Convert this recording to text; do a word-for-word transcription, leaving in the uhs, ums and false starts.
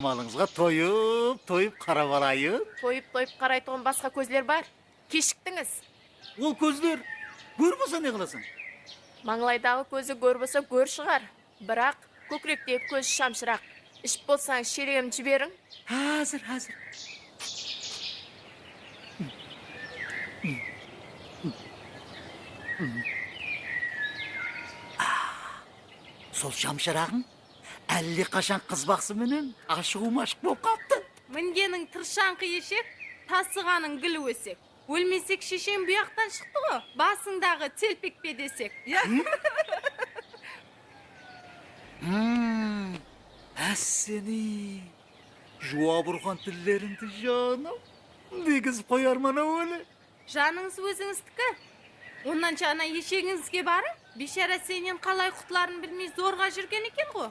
Malıńızǵa toyıp-toyıp qarap alayın. Toyıp-toyıp qaraytuǵın basqa kózler bar. Keshiktińiz. Ol kózler kór bolsa ne qılasań? Mańlaydaǵı kózi gór bolsa gór shıǵar. Biraq kókirektegi kózi shamshıraq. Iship bolsańız, shelegimdi jiberiń. Házir, házir. Sol shamshıraǵıń álle qashan qız baqsı menen ashıǵıw-mashıq bolıp qalıptı. Mingeniń tırshańqı eshek, tasıǵanıń gil ósek. Ólmesek shesheń buyaqtan shıqtı ǵo, basıńdaǵı telpekpe desek. Hmm, ásseni, juwap urǵan tillerińdi janım, degizip qoyarman áweli. Janıńız ózińizdiki. Onnan jana eshegińizge barıń. Biyshara sennen qalay qutların bilmey zorǵa júrgen eken ǵo.